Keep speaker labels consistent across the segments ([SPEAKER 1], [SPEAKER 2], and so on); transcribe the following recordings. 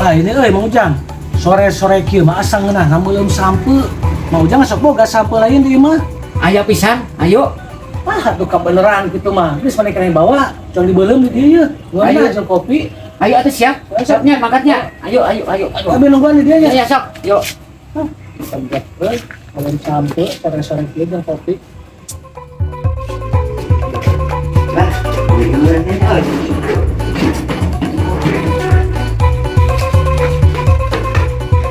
[SPEAKER 1] Ah ini euy Mang Ujang. Sore-sore kieu mah asa ngeunah ngameuleum sampeu. Mang Ujang sok boga sampeu lain di imah.
[SPEAKER 2] Aya pisan, ayo.
[SPEAKER 1] Wah, tuh kebeneran gitu mah. Geus maneh kena bawa, jong dibeuleum di dieu ye.
[SPEAKER 2] Ayo.
[SPEAKER 1] Ngeunah jeung kopi.
[SPEAKER 2] Ayo atuh siap. Siapnya mangkatnya. Ayo ayo ayo. Ayo.
[SPEAKER 1] Abi nungguan di dieu
[SPEAKER 2] Ya,
[SPEAKER 1] nya.
[SPEAKER 2] ya sok. Yuk.
[SPEAKER 1] Tempat euy, meuleum sampeu sore-sore kieu jeung kopi.
[SPEAKER 2] Lah, bener euy.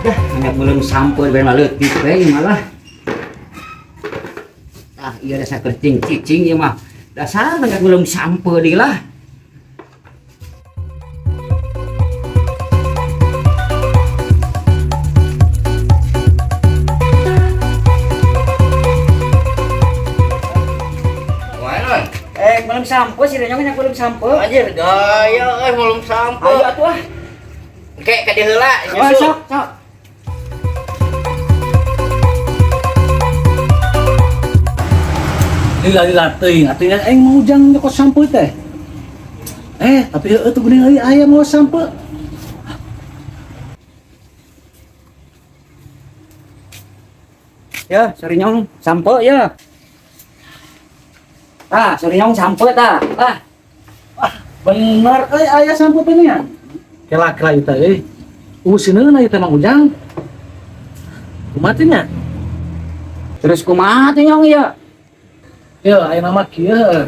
[SPEAKER 2] Dah, hanya belum sampeu ben mah leutik we malah. Ah, iya dasar kercing cicing ieu mah. Dasar hanya belum sampeu deui lah.
[SPEAKER 3] Wae.
[SPEAKER 2] Eh, belum sampeu sih nyong nya belum sampeu.
[SPEAKER 3] Anjir gaya euy belum sampo.
[SPEAKER 2] Ayo atuh ah.
[SPEAKER 3] Engke ka dieu heula
[SPEAKER 2] Oh,
[SPEAKER 3] nyusul.
[SPEAKER 2] sok, sok.
[SPEAKER 1] Lila-lila teuing atuh nya aing Mang Ujang nyokot sampeu teh. Eh, tapi heueuh tuh geuning euy aya mawa sampeu.
[SPEAKER 2] Ya, sorry nyong, sampeu ya. Ah, sorry nyong sampeu tah. Ah,
[SPEAKER 1] Bener euy aya sampeu teh nya. Kela-kela ieu teh euy. Usineuna ieu teh Mang Ujang. Kumaha teh nya?
[SPEAKER 2] Terus kumaha teh nyong ya?
[SPEAKER 1] Ya, aya nama kieu heueuh.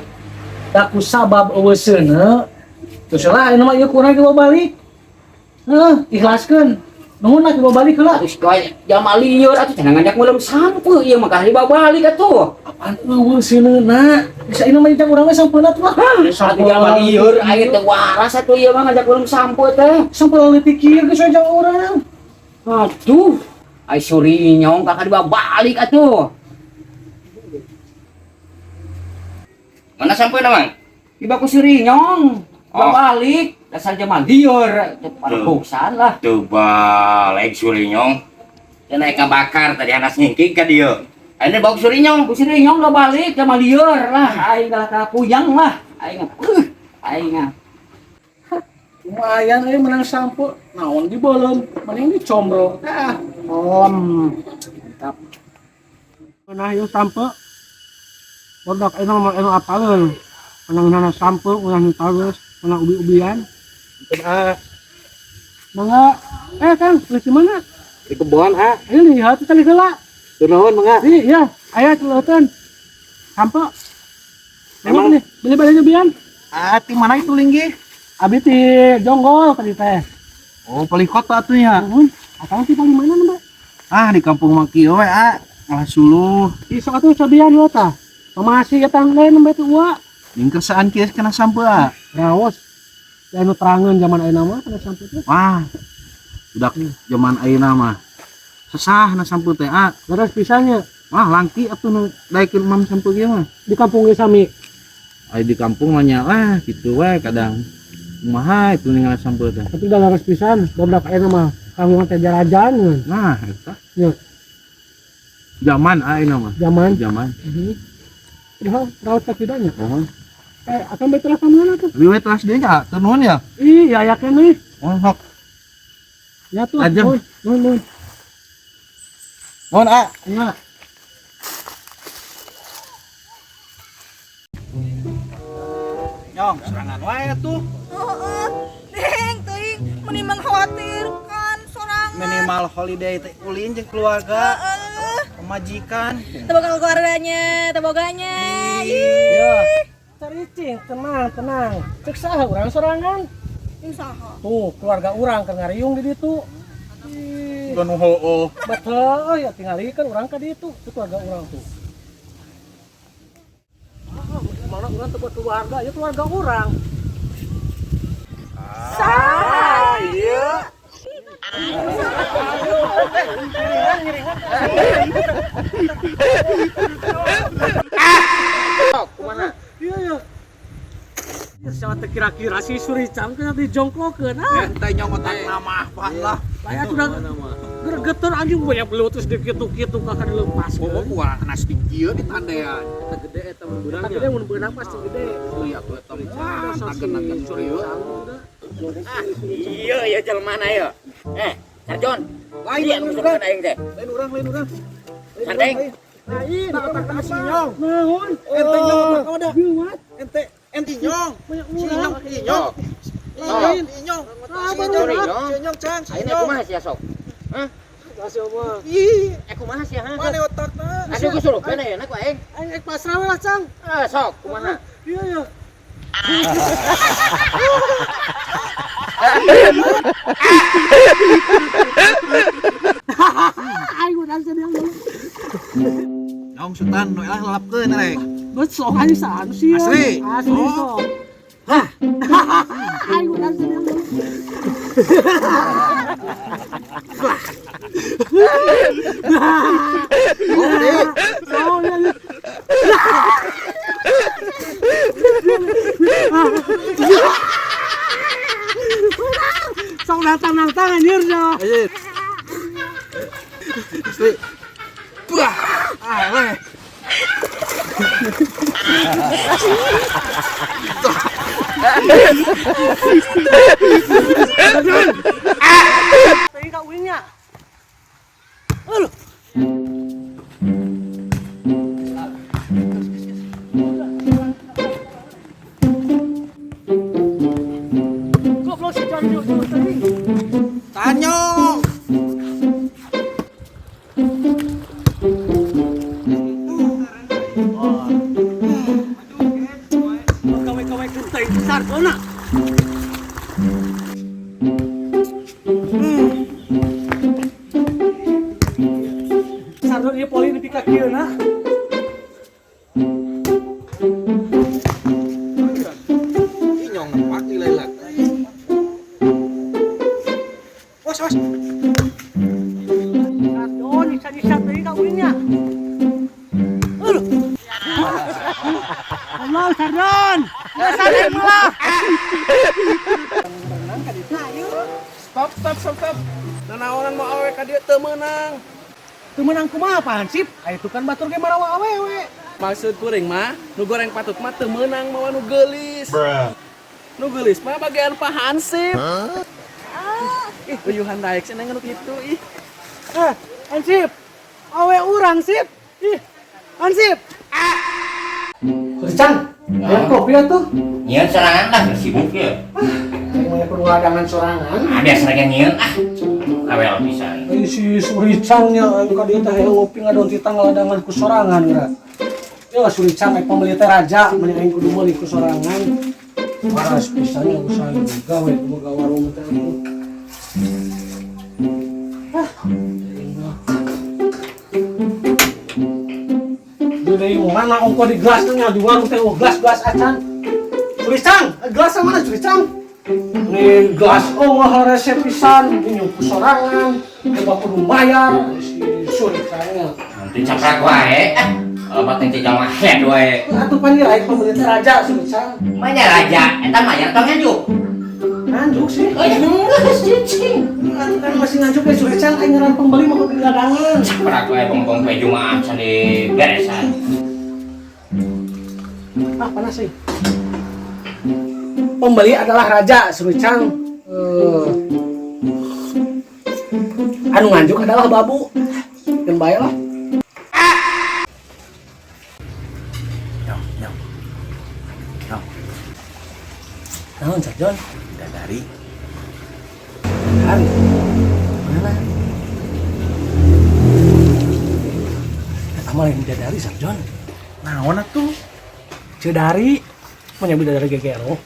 [SPEAKER 1] Da ku sabab eueuh seuneu, terus lah aya nama ieu kurang dibawa balik. Heuh, ikhlaskeun. Nuhun lah dibawa balik heula.
[SPEAKER 2] Terus koy jalma lieur atuh cenah ngajak meuleum sampeu ieu mah kalah dibawa balik atuh.
[SPEAKER 1] Apaan eueuh seuneuna? Bisa ieu mah jang urang we sampeuna tuh lah.
[SPEAKER 2] Atuh jalma lieur aing teh waras atuh ieu mah ngajak meuleum sampeu teh.
[SPEAKER 1] Sampeu leutik kieu geus we jang urang.
[SPEAKER 2] Aduh, ai suri nyong kakak dibawa balik atuh.
[SPEAKER 3] Mana sampeuna, Mang?
[SPEAKER 2] Dibawa ku suri nyong. Dibawa
[SPEAKER 3] Oh.
[SPEAKER 2] balik. Dasar jalma lieur teh pada
[SPEAKER 3] Tuh.
[SPEAKER 2] buksan lah.
[SPEAKER 3] Tuh balik surinyong. Dia naik bakar tadi anas ngingking ka dieu. Ayeuna bawa surinyong.
[SPEAKER 2] Ku suri nyong udah balik jalma lieur lah. Aing kalah kalah puyang lah. Aing aing ah.
[SPEAKER 1] Lumayan euy menang sampeu. Naon dibeuleum, mending dicombro. Ah, om. Mantap.
[SPEAKER 4] Nah, yung sampo. Produk ini mah anu apaleun. Menang nana sampo, menang tagus, menang ubi-ubian.
[SPEAKER 1] Ah,
[SPEAKER 4] Mangga, Kang, beli di mana?
[SPEAKER 1] di kebon ah.
[SPEAKER 4] Ayo lihat tali heula.
[SPEAKER 1] Nuhun mangga.
[SPEAKER 4] Iya, aya celeuteun. Sampo.
[SPEAKER 1] Emang-
[SPEAKER 4] Emang nih, beli beli ubian.
[SPEAKER 5] Ah, di mana itu linggih?
[SPEAKER 4] Abi ti Jonggol tadi teh.
[SPEAKER 5] Oh, paling kota tuh ya.
[SPEAKER 4] Nuhun. Akang sih paling mana nembe?
[SPEAKER 5] Ah, di kampung Makio we, ah. Malah suluh.
[SPEAKER 4] Ih, sok atuh cobian heula tah. Masih eta lain nembe teh ua.
[SPEAKER 5] Ning kersaan kieu kena sampeu, ah.
[SPEAKER 4] Raos. Ya anu terangan zaman ayeuna mah kana sampo teh.
[SPEAKER 5] Wah. Budak zaman ayeuna mah. Sesah na sampeu teh, ah.
[SPEAKER 4] Leres pisannya
[SPEAKER 5] Wah, langki atuh nu daekeun mam sampeu kieu mah.
[SPEAKER 4] di kampung ge sami.
[SPEAKER 5] Aya di kampung mah nya lah kitu we kadang. Kumaha itu ningali sampeu teh.
[SPEAKER 4] Tapi udah leres pisan, budak ayeuna mah kampung teh jarajan ngeun.
[SPEAKER 5] Nah, eta.
[SPEAKER 4] Ya.
[SPEAKER 5] Zaman ayeuna mah.
[SPEAKER 4] Zaman.
[SPEAKER 5] Zaman.
[SPEAKER 4] Ya, raos sakidanya.
[SPEAKER 5] Oh.
[SPEAKER 4] Akan bae telah ka mana tuh?
[SPEAKER 5] Abi we teras deui nya, teu nuhun ya.
[SPEAKER 4] Ih, ya yakin nih.
[SPEAKER 5] Oh, hok.
[SPEAKER 4] Ya tuh.
[SPEAKER 5] Ajeng.
[SPEAKER 4] Nuhun, nuhun, nuhun.
[SPEAKER 5] Nuhun, ah.
[SPEAKER 4] Ya.
[SPEAKER 5] Nyong, serangan wae tuh.
[SPEAKER 6] Heeh. Deng teuing meni mengkhawatirkan sorangan.
[SPEAKER 5] Minimal holiday teh ulin jeung keluarga,
[SPEAKER 6] Heeh.
[SPEAKER 5] pemajikan.
[SPEAKER 6] Teu boga keluarganya, teu boganya. Ih.
[SPEAKER 1] Ya. Caricing, tenang, tenang. Cek saha urang sorangan.
[SPEAKER 6] Jeung saha?
[SPEAKER 1] Tuh, keluarga urang keur ngariung di ditu. Ih,
[SPEAKER 5] Nu heueuh.
[SPEAKER 1] betul ya tingalikeun urang ka ditu, itu keluarga urang tuh. Ah, mana urang teu keluarga, ya keluarga urang.
[SPEAKER 6] Saha?
[SPEAKER 5] Iya.
[SPEAKER 1] Iya ya. Ya sama teu kira-kira si Suricang teh dijongklokeun. Ah,
[SPEAKER 5] Ente nyong otak nama apa lah.
[SPEAKER 1] Saya tuh udah gergeter anjing banyak belut terus dikitu-kitu kakak dilepas.
[SPEAKER 5] Bobo kurang kena sedikit di tandean.
[SPEAKER 1] Eta gede eta mun beunang. Gede mun beunang pasti gede.
[SPEAKER 5] Iya tuh eta mah
[SPEAKER 1] Wah,
[SPEAKER 5] nagen-nagen
[SPEAKER 1] Suricang udah.
[SPEAKER 3] Iya ya jelema na ieu. Eh, Sarjon.
[SPEAKER 7] Lain
[SPEAKER 3] Iya,
[SPEAKER 7] urang.
[SPEAKER 3] aing teh.
[SPEAKER 7] Lain urang, lain urang.
[SPEAKER 3] Santeng.
[SPEAKER 7] Lain otak si Nyong. Naon? Ente nyong otak ada. Ente ente nyong. Si Nyong, si Nyong. Lain Nyong. Si Nyong, si Nyong cang, si
[SPEAKER 3] Ayeuna
[SPEAKER 7] Nyong.
[SPEAKER 3] kumaha sia sok? Hah?
[SPEAKER 7] Ih,
[SPEAKER 3] Eh kumaha sia ha?
[SPEAKER 7] mana otakna?
[SPEAKER 3] Asup kesurupan ayeuna ku aing.
[SPEAKER 4] Aing ek pasrah we lah, Cang.
[SPEAKER 3] Ah, sok kumaha?
[SPEAKER 4] Iya ya. Aing udah sedang dulu.
[SPEAKER 7] Nyong Sultan nu elah lalapkeun rek.
[SPEAKER 4] Bet sok aing saan sih.
[SPEAKER 7] Asli?
[SPEAKER 4] Asli
[SPEAKER 7] Oh.
[SPEAKER 4] sok. Hah. Aing udah sedang dulu.
[SPEAKER 7] Oh, deh.
[SPEAKER 4] Oh, iya, iya. Sok nantang-nantang anjir sok.
[SPEAKER 7] Anjir. Asli. Buah. Ah, leh.
[SPEAKER 4] Tadi ka uingnya. Aduh. Goblok si John John tadi.
[SPEAKER 7] Tanyong.
[SPEAKER 4] Kawe-kawe kenteng besar zona. Sardo ieu poli nepi ka kieu na.
[SPEAKER 7] Ih, nyong nepak di leulat. Was, was.
[SPEAKER 4] Sardo nisa-nisa teuing ka uingnya. Aduh. Allah Sardon. Sardon lah.
[SPEAKER 7] Stop, stop, stop, stop. Nanaonan mau awewe ka dieu teu meunang.
[SPEAKER 1] Teu meunang kumaha Pak Hansip? Aya itu kan batur ge marawa awewe.
[SPEAKER 7] Maksud kuring mah, nu goreng patut mah teu meunang mawa nu geulis. Nu geulis mah bagian Pak Hansip. Ih, uyuhan daek cenah nu kitu ih.
[SPEAKER 4] Eh, Hansip. Awe urang sip. Ih, Hansip.
[SPEAKER 1] Cang, ya kopi atuh.
[SPEAKER 3] Nyieun sorangan lah sibuk ya.
[SPEAKER 1] Aing mah kudu ngadangan sorangan.
[SPEAKER 3] Ah, biasa lagi nyieun ah. Awel pisan.
[SPEAKER 1] Ai si Suricangnya aing ka dieu teh hayang ngopi ngadon titang ngaladangan ku sorangan geura. Ya Suricang aing pembeli teh raja, mending aing kudu meuli ku sorangan. Waras pisannya usaha gawe boga warung teh atuh. Ah, aing mah. Deui mana ongko di gelas nya di warung teh oh gelas-gelas acan. Suricang, gelas mana Suricang? Nih gelas oh mahal resep pisan, ini ku sorangan, coba kudu bayar si Suricangnya.
[SPEAKER 3] Nanti caprak wae. Ah, obat yang jalma head wae.
[SPEAKER 1] Atuh pan ieu aing pembeli teh raja Suricang.
[SPEAKER 3] Mana raja? Eta mah yang tong nganjuk.
[SPEAKER 1] Nganjuk sih.
[SPEAKER 3] Oh, geus cicing.
[SPEAKER 1] Atuh kan masih nganjuk ya Suricang aing ngaran pembeli mah kudu ladangan.
[SPEAKER 3] Caprak wae bongbong poe Jumaah can diberesan.
[SPEAKER 1] Ah, panas sih. Pembeli adalah raja, Suricang. Anu nganjuk adalah babu. Dan bae lah.
[SPEAKER 5] Nyong, nyong. Nyong,
[SPEAKER 1] Naon, Cak John?
[SPEAKER 5] bidadari.
[SPEAKER 1] Hari.
[SPEAKER 5] Mana?
[SPEAKER 1] Eta mah lain bidadari, Cak John.
[SPEAKER 5] Naon atuh?
[SPEAKER 1] Cedari, punya bidadari gegero.